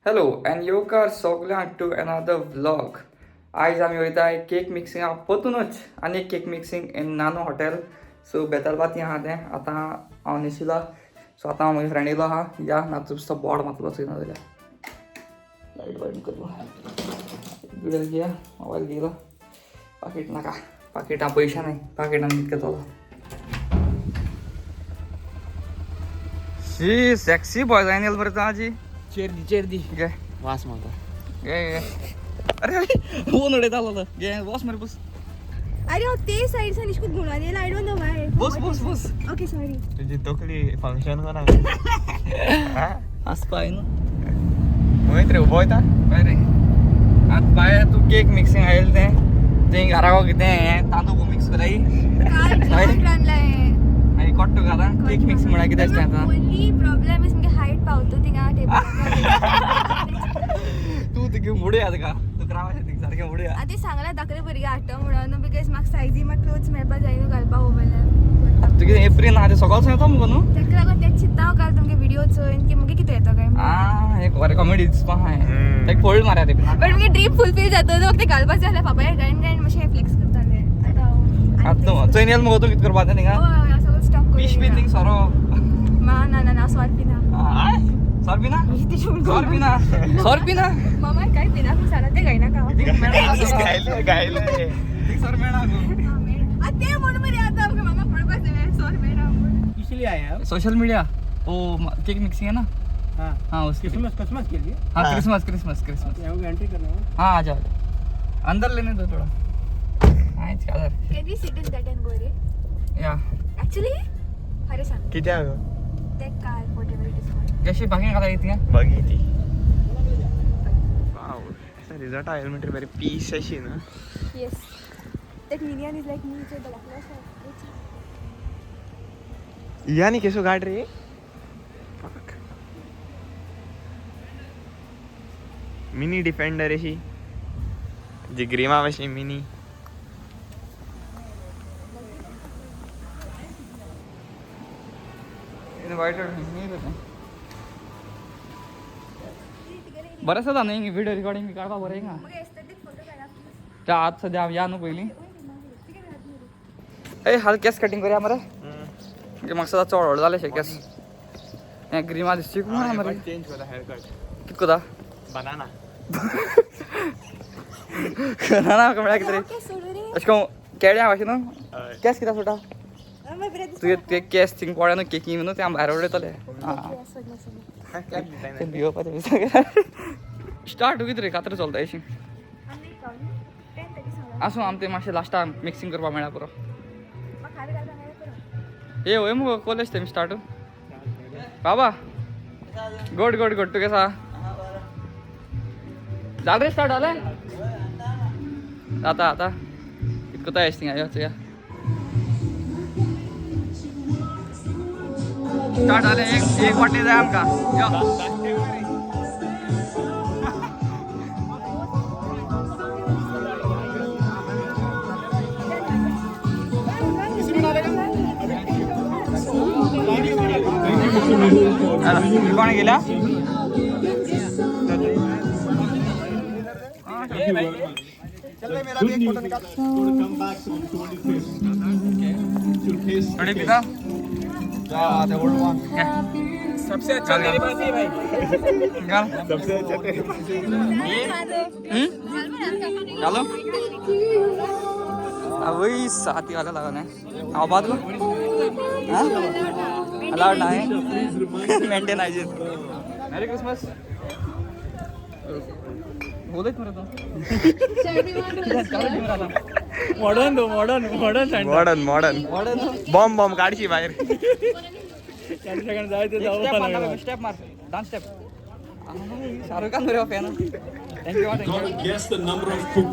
Hello and येवकार सगल्यांक two another vlog. आयज आमी वयताय केक मिक्सिंगा परतूनच आनी एक cake mixing in Nano hotel. So Betalbatim आहा तें. आतां हांव न्हेशिला. सो आतां हांव म्हज्या फ्रेंड येयलो आहा. या ना तुमचो बोर्ड मातलो चोयना जाल्यार लायट बंद करूं. बिडल घेया, मोबायल घेयलो. पाकीट नाका, पाकिटां पयशे नाही, पाकिटान कितकें जालो. शी सेक्सी बॉय जायन येयलो बरें आजी. चेर दी, चेर दी. घे. वास मारता. घे घे. अरे अरे, फोन उडयता जालो. घे, बस मरे बस. अरे हो ते साइड सान इश्कूत घुणोन येयला. I don't know why. Bus bus bus. Okay, sorry. तुझी तकली फंक्शन कोना. आसपा न्हू. वयर रे उबो वयता. बरें, आतां बाय तूं केक मिक्सिंग आयल तें तें घरा कितें हें तांदूळ मिक्स कराय. काय जेवण रांदलाय. मागीर कोट्ट घाला. केक मिक्स म्हळ्यार कितें आसता आतां? ओनली प्रॉब्लेम is मुगे हायट पावतो थिंगा टेबल. तूं तुगे उडया तुका तूं क्रावाचें थिंग सारकें उडया. आतां सांगला दाखले भुरगे हाडटा म्हणून because म्हाका सायजी म्हाका क्लोथ्स मेळपा जाय न्हू घालपा मोबायलार. तुगे एप्रील आहा तें सगळो येतो मुगो न्हू. ताका लागून तें चिंत्ता हांव काल तुमगे व्हिडिओ चोयन की मुगे कितें येता काय म्हणून. आ एक बरें कॉमेडी दिसपा आहा. तेका फोल्ड मारया ते. बट मुगे ड्रीम फुलफील जाता न्हू. ते घालपा जाय जाल्यार पापाय गायन गायन मातशें फ्लेक्स करताले. आतां हांव आतां चोयन येयल मुगो तूं कितें करपा तें थिंगा. हय हय, सगळो स्टॉक. पीश बीन थिंग सोरो. मा ना ना ना, सॉरी पिना. सॉर पिना, सॉर पिना, सॉर पिना. मामा काय पिना सारा ते गायना का. गायले गायले. सॉर मेळना. ते म्हणून मरे आता आमकां मामा पडपा जाय सॉरी मेळना म्हणून. इसलिए आए हैं आप? सोशल मीडिया वो केक मिक्सिंग है ना. हाँ. हाँ, उसके लिए. क्रिसमस, क्रिसमस के लिए. हाँ, क्रिसमस क्रिसमस क्रिसमस. यहाँ को एंट्री करना है. हाँ, आ जाओ आ जाओ. अंदर लेने दो थोड़ा. हाँ, इसके आधार. Can we sit in that and go रे? या. ऍक्च्युली खरें सांग. कित्याक? ते car whatever it is called. जशी बाकी खाता येते का? बघी ती. वाव, रिझॉर्ट आयल म्हणटर बरें पीस अशी ना. Yes, that minion is like me जे दाखलो. या न्ही केसो गाड रे. मिनी डिफेंडर अशी जिग्रीमा अशी मिनी. इन्वायटेड नाही रे. बरें सदा न्ही व्हिडिओ रिकॉर्डिंग बी काडपा बरें हिंगा. मगे एस्थेटीक फोटो काडा. त्या आज सध्या या न्हू पयलीं. ए हाल केस कटिंग करया मरे. म्हाका सदां चड व्हड जालें शें केस. हें ग्रीमा दिसची कोण मरे. चेंज करता हेअर कट. कित करता? बनाना. ना ना, म्हळ्यार कितें रे? ओके, सोडू रे. अशें करून केळ्या भाशेन न्हू केस कित्याक सोडटा? तुगे ते केस थिंग पळय न्हू केकी न्हू ते आमी भायर उडयतले. आं, ते भियोवपाचें सगळें स्टार्ट कितें रे कातर चलता अशी. आसूं, आम ते मातशें लास्टाक मिक्सिंग करपाक मेळ्ळा पुरो. ए वय मुगो कॉलेज तेमी स्टार्ट. बाबा, गुड गुड गुड. तूं केसा जालें रे? स्टार्ट जालें आतां. आतां कित कोता येश थिंगा यो चोया. स्टार्ट जालें. एक एक वाटे जाय आमकां. यो. कोण गेल्या? थोडी पिता. सबसे अच्छा तेरे पास ही है भाई. घाल. सबसे अच्छा तेरे पास. चालो अवई साथी वाला लगाना है. आओ बात को. हाँ, अलाउड ना है. Maintain hygiene. मेरी क्रिसमस बोलत मरे तो. मॉडर्न दो, modern modern. Modern modern. Bomb bomb काढशी बाहेर. जायचं. स्टेप मार, स्टेप मार, डांस स्टेप. शाहरुख खान रे fan. Thank you, thank you. Guess the number of cook,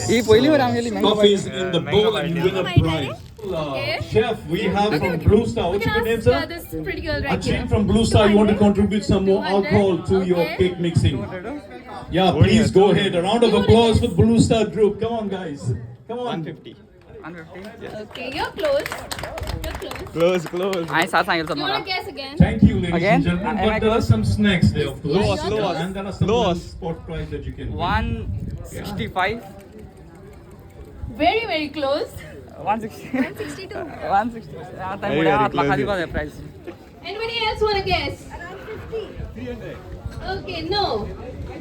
ही पहिली वर आमगेली mango. coffees in the Mango bowl and you win a party. Prize. Chef, we have from Blue Star. What's your name, sir? Yeah, this pretty girl right Achin here. from Blue Star, you want to contribute some more 200? Alcohol to your Okay. Cake mixing? Yeah, please go ahead. A round of applause for Blue Star Group. Come on, guys. Come on. 150. 150. Okay, you're close. You're close. Close close. हांवें सात सांगितलं You म्हाका. wanna guess again? Thank you, ladies Again? and gentlemen. Am I But there are close? some snacks there, of course. Lowest, lowest. And there are some Lowest. little spot prize that you can win. 165. Very, very close. 160. 162. 160. आता Very, मुळे very हात close. म्हाका दिवपा जाय prize. Anybody else wanna guess? Around 50. Okay, no.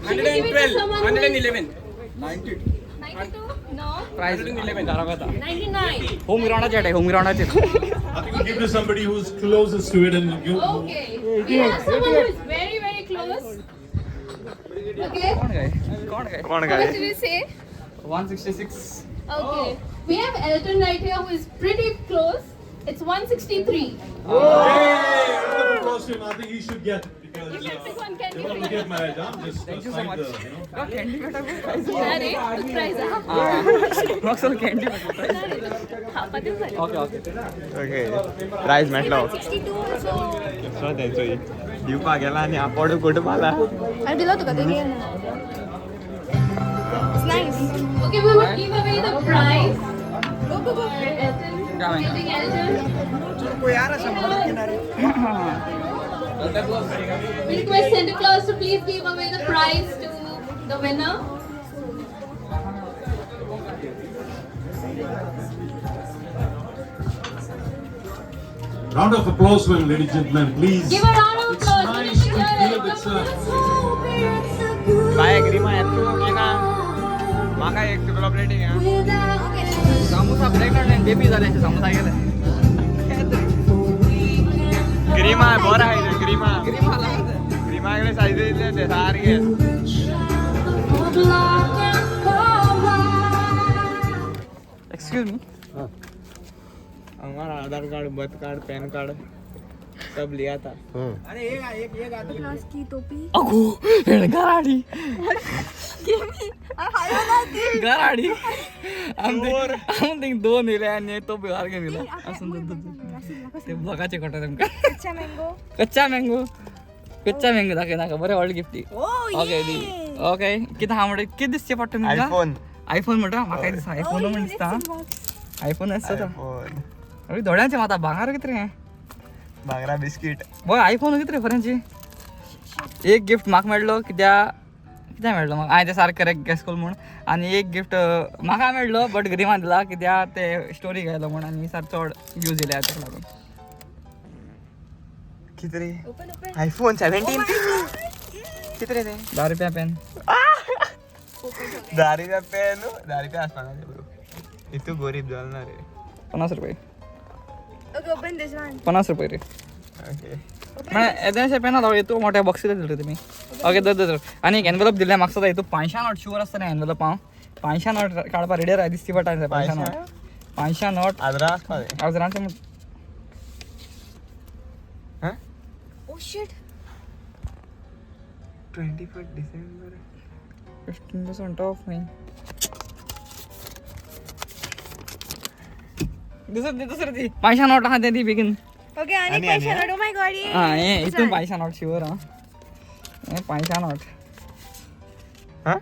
Should we give it to someone who is 111. 92? No. Prize 111. 99. Home ग्राउंडाचेर home ग्राउंडाचेर. I think we'll give to somebody who's closest to it and you. Okay. We have someone who is very, very close. Okay. कोण काय कोण काय? कोण How काय? much did you say? 166. Okay. We have Elton right here who is pretty close. It's 163. Hey, round of applause to him. I think he should get because You can pick one candy you want to free. get married. I'm just Thank you so signed much. the, you know. Candy मेळटा prize. अरे, prize हा. म्हाका सगळं candy मेळटा prize. खावपाचें जालें. Okay okay. Okay, prize मेळटलो. 162 also. कसो तेंचो दिवपाक गेला आनी आपोडू कुटुंबाला. हांवें दिलो तुका ते घे. It's nice. Okay, we would give away the prize. Go, go, go. For Elton. Coming. Getting Elton. We request Santa Claus to please give away the prize to the winner. Round of applause, well, ladies and gentlemen, please. Give a round of It's applause. nice to hear that, sir. बाय ग्रीमा, येतलो की ना? म्हाका एक तुका plating. Samosa pregnant आनी baby जाले, सामोसा गेले. ग्रीमा बरो आहा ग्रीमा. ग्रीमा लागते. ग्रीमा कडेन सायज येयल्ले ते सारके. Excuse me. हमारा Aadhaar card, birth card, PAN card सब लिया था. क्लास की टोपी. अगो, गराडी. हांवें गराडी. आम दोन येयले आनी तो सारकें दिला. आसूं, ते ब्लॉगाचे कोटा तुमकां. कच्चा मँगो. कच्चा मँगो, कच्चा मँगो दाखय नाका. बरें व्हडलें गिफ्ट. ओके दी. ओके, कितें आहा म्हणटा? कितें दिसचें पडटा तुमकां? आयफोन. आयफोन म्हणटा. म्हाका दिसता आयफोन म्हण दिसता. आयफोन आसता तो. आयफोन. अरे, दोळ्यांचे माता भांगर कितें रे? भांगरा बिस्कीट. बय, आयफोन कितें रे बऱ्यांची. एक गिफ्ट म्हाका मेळ्ळो. कित्याक कित्याक मेळ्ळो म्हाका? हांवें तें सारकें करेक्ट गेस केलो म्हूण. आनी एक गिफ्ट म्हाका मेळ्ळो बट ग्रीमा दिला, कित्याक ते स्टोरी घायलो म्हूण आनी सारकें चड व्यूज येयले ताका लागून. किती रे? Open, open. IPhone 17 किती रे ते? 10 रुपया पेन. 10 रुपया पेन? 10 रुपया आसपाना रे ब्रो, इतू गरीब जाल ना रे. 50 रुपये. Okay, open this one. 50 रुपये रे. ओके. म्हळ्यार येदेशें पेन आहा, हितू मोठ्या बॉक्सीर दिले तुमी. ओके, धर धर धर. आनी एक एनवेलप दिले म्हाका सदां. हितू 500 नोट शुअर आसता ना एनवेलप. हांव 500 नोट काडपा रेडी राय दिसती पडटा. 500 नोट, 500 नोट. आजरा आसपा जाय. हजरांचे. हां. Oh shit. 24 December. 15% of न्ही. दुसरं दी, दुसरं दी. 500 नोट आहा ते दी बेगीन. ओके, आणि आणि- पैसे आणि, नोट. O my God. आं, हें हितून 500 नोट शुअर आहा. हें 500 नोट. हां.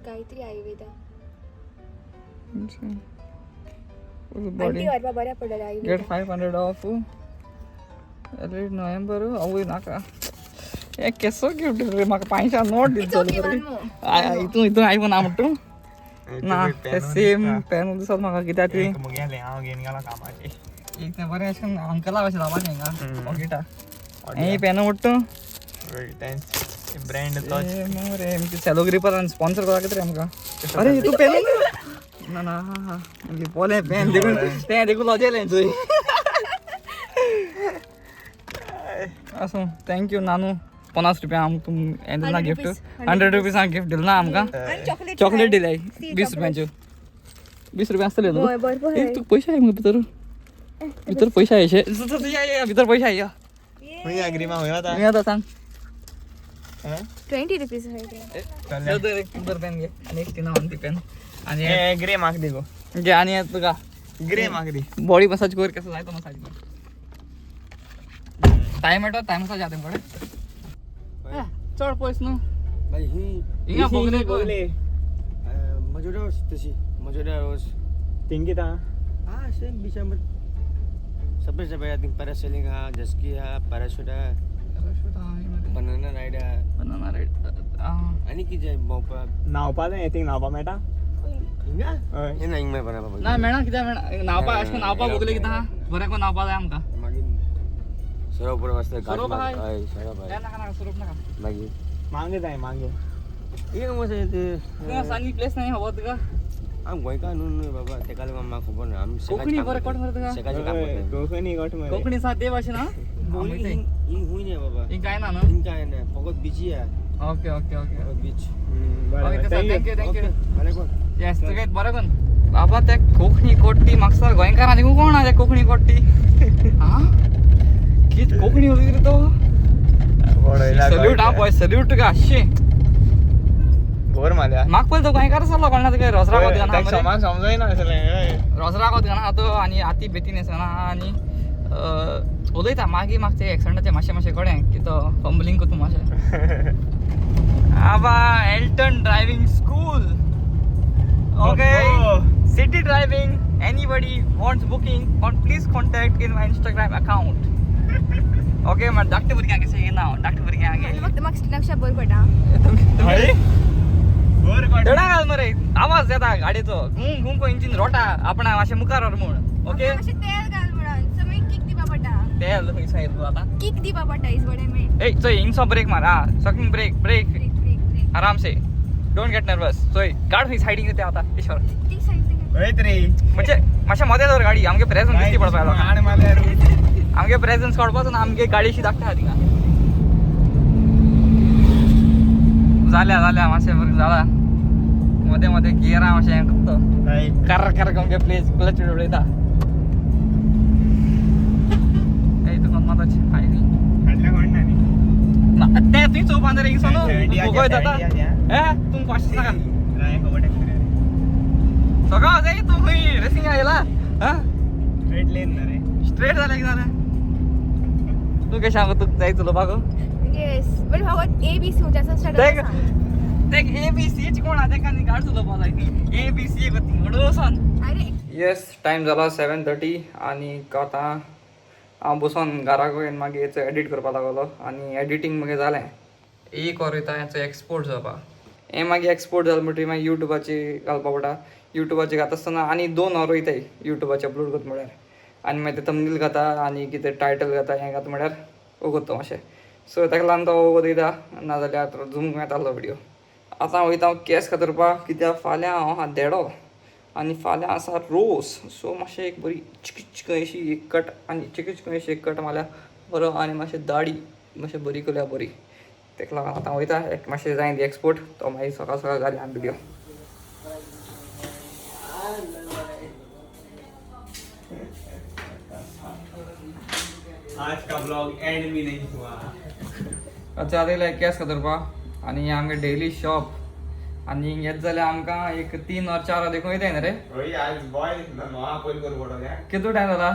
गायत्री आयुर्वेदा. बॉडी. आंटी व्हरपा बऱ्या पडलें गेट आयुर्वेदा. 500 ऑफ नोव्हेंबर. आवय, नाका. हे केसो गिफ्ट रे? म्हाका 500 note It's okay, one more. हितून हितून आयफोन आहा म्हणटा तूं? ना, ते सेम पेन दिसत म्हाका. कित्याक ती मुगेले हांव घेवन गेलो कामाचे. एक तें बरें अशें अंकला कशें लावपाचें हिंगा पॉकेटा. हें पेन म्हणटा तूं? ब्रँड तोच. रे सेलो ग्रिपर स्पॉन्सर करता कितें रे आमकां? अरे, तूं पेन ना ना. हा हा, लिपोलें पेन देखून तें देखून लजेलें चोय. आसूं, thank you नानू. 50 रुपया आमकां तूं हें दिला 100 गिफ्ट. rupees. 100 रुपीजांक गिफ्ट दिला ना आमकां. आणि चॉकलेट. चॉकलेट दिले. See, 20 रुपयांच्यो. 20 रुपया आसतले न्हू? हय, भरपूर. ए, तुका पयशे आहाय मगे भितर. भितर पयशे आहाय अशे. भितर पयशे आहाय. खंय ग्रीमा, खंय वता? या, आतां सांग. 20 रुपीज आहे. चल. धर, एक धर पेन घे आनी एक टिना ती पेन आनी ए, ग्रे मार्क दी गो. घे आनी तुका grey mark the. Body massage कर. कसं जाय तो मसाज कर. टायम मेळटा, टायम मसाज जाता तुमकडे. चड पयस न्हू हिंगा बोगले. मजुरा तशी मजुरा रोज. थिंग कितें आहा? हा सेम बिचा सगळे सगळे थिंग पॅरासेलिंग हा, जेटस्की हा, पॅराशूट हा, बनाना रायड हा, बनाना रायड. आनी कितें भोंवपाक. न्हांवपा जाय थिंग, न्हांवपा मेळटा? हिंगा? हय. हे ना, हिंग मेळपा. ना मेळना, कित्याक मेळना न्हांवपा? अशें करून न्हांवपा भोगले कितें आहा, बरें करून न्हांवपा जाय आमकां. मागीर सरोवर आसता. सरोवर आहा? हय, सरोवर. नाका नाका, सोरोप नाका. मागीर मांगे जाय मांगे. हे मसे ते. तुका आनी प्लेस नाही खबर तुका? आम गोंयकार न्हू न्हू बाबा, तेका लागून आमकां खबर ना. आमी कोंकणी बरें कोण मरे तुका? शेकाचें काम हय, करता. कोंकणी कोट मरे. कोंकणी सा ते भाशेन हा. हिंग हिंग हुंय न्ही बाबा. हिंग काय ना न्हू? हिंग काय ना, फकत बिची हा. Okay okay okay. फकत बीच. बरें. Okay sir, thank you, thank you. बरें कोण. येस, तुका बरें कोन बाबा. ते कोंकणी कोट्टी म्हाका गोंयकार आनी कोण आहा ते कोंकणी कोट्टी? हा, कित कोंकणी उलयता रे तो. सल्यूट हा पळय, सल्यूट तुका अशें. बोर मारल्या. म्हाका पयलीं तो गोंयकार जालो, कोणा तुका रोजरा कोत गाना. समाज समजना आसलें, हय. रोजरा कोत गाना तो आनी आती बेतीन आसना आनी उलयता. मागीर म्हाका ते एक्संटाचे मातशें मातशें कळ्ळें की तो फंबलिंग करता मातशें. आबा, Elton driving school. Okay, city driving, anybody wants booking on, please contact in my Instagram account. Okay, मग धाकटे भुरग्यांक कशें येना हांव धाकटे भुरग्यांक. फक्त म्हाका नक्षा बरें पडटा. हय? बोर कोट. धडा घाल मरे, आवाज येता गाडयेचो घुं घुं को इंजिन रोटा आपणा मातशें मुखार व्हर म्हूण. ओके. मातशें तेल घाल म्हणून सो मागीर किक दिवपा पडटा. तेल खंय सांगितलं तूं आतां? किक दिवपा पडटा is what I mean. ए चोय, हिंगसो ब्रेक मार. हा, सकिंग break, break. Break break break. आराम से, don't get nervous. चोय, गाड खंय सायडीन ते आता ईश्वर. ती सायड. हयत रे. म्हणजे मातशें मदें दवर गाडी, आमगे प्रेझन्स दिसती पडपा लोकांक. आण मारल्या रे. आमगे प्रेझन्स कळपाचो ना, आमगे गाडीशी धाकटा थिंगा. जाल्या जाल्या, मातशें बरें जाला. मदें मदें गियरां मातशें हें करता. हय. कर कर आमगे प्लेस क्लच उडयता. ए तुका मातशें हाय न्ही. फाटल्या कोण ना न्ही. ना, तें तुवें चोवपा रे हिंगसो न्हू. 70. जाता. 70. ए तूं पांचशें नाका. राय खबर टॅक्सी रे. सगळो जाय तूं खंय रेसिंग आयला हा. स्ट्रेट लेन ना रे. स्ट्रेट जालें कितें जालें? तूं कशें सांगू, तुका जाय चलोवपाक? येस, बट फकत ए बी सी खंयच्या स्टार्ट. देख देख, ए बी सी कोण आहा तेका न्ही गाडी चलोवपाक जाय. ए बी सी करता वचोन. अरे. येस, टायम जाला 7:30 आनी आतां हांव बसोन घराक वयर मागीर हेचो एडिट करपाक लागलो आनी एडिटींग मागीर जालें. एक वर वयता हेचो एक्सपोर्ट जावपाक. हें मागीर एक्सपोर्ट जालें म्हणटकीर मागीर युट्यूबाचेर घालपा पडटा. युट्यूबाचेर घाता आसतना आनी 2 वर वयताय युट्यूबाचेर अपलोड करता म्हळ्यार. आनी मागीर ते थंबनेल घाता आनी कितें टायटल घाता, हें घाता म्हळ्यार वगत मातशें. सो ताका लागून तो वगत वयता, नाजाल्यार झूम येतालो व्हिडियो. आतां वयता हांव केंस कातरपाक, कित्याक फाल्यां हांव आहा देडो आनी फाल्यां आसा रोस. सो मातशें एक बरी चिक अशी एक कट आनी चिक अशी एक कट मारल्यार बरो आनी मातशें दाडी मातशें बरी केल्यार बरी. ताका लागून आतां वयता एक मातशें जाय ती एक्सपोर्ट तो मागीर सकाळ सकाळ घालया व्हिडियो. आज का ब्लॉग एंड भी नहीं हुआ. अच्छा, आतां येयले केंस कातरपाक आनी आमगे डेली शॉप आनी येत जाल्यार आमकां एक 3 वर 4 वर देखून वयताय न्ही रे. होय, आज बॉय नवा पयल करू पडलो. कितू टायम जाला?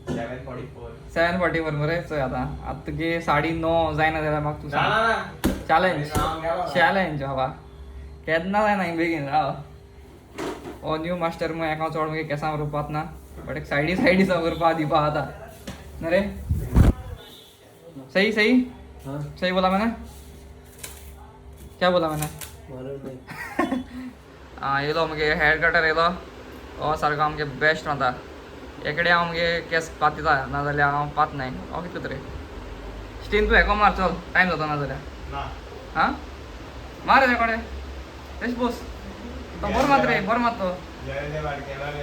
7:44. 7:44 मरे. चोय, आतां आतां तुगे 9:30 जायना जाल्यार म्हाका तूं ना. सांग. ना. चॅलेंज. हांव गेलो. चॅलेंज बाबा, केन्ना जायना बेगीन राव. हो न्यू मास्टर मग एका चड मागीर केंसां रोवपाक ना, बट एक सायडी सायडी करपा दिवपा आतां ना रे. सही सही सही बोला मैंने? क्या बोला मैंने? आं, येयलो मगे हेअर कटर येयलो. हो सारको आमगे बेस्ट वता. एकडे हांव मगे केंस पातिता, नाजाल्यार हांव पात नाय. हो कितलो रे स्टीन? तूं हेको मार, चल, टायम जाता नाजाल्यार. ना. आं, मार रे कोडे, तेश बोस तो बरो मात रे, बरो मात तो. जय बारकेला रे.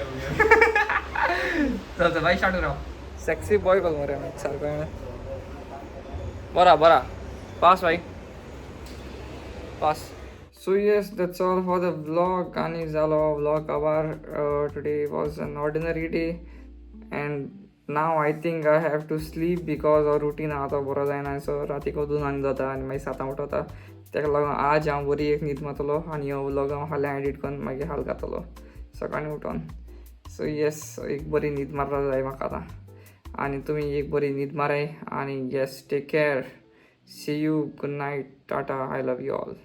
चल चल बाई, स्टार्ट राव. सेक्सी बॉय कोल मरे सारको. बरा बरा, पास भाई, pass. So yes, that's all for the vlog. आनी जालो vlog काबार. Today was an ordinary day and now I think I have to sleep because हो रुटीन आहा तो बरो जायना. सो रातीक 2 जाता आनी मागीर 7 उठोता. ताका लागून आज हांव बरी एक न्हीद मारतलो आनी हो व्लॉग हांव फाल्यां एडिट करून मागीर हाल घातलो सकाळीं उठोन. सो येस, एक बरी न्हीद मारपाक जाय म्हाका आतां आनी तुमी एक बरी न्हीद माराय आनी yes, take care, see you, good night, tata, I love you all.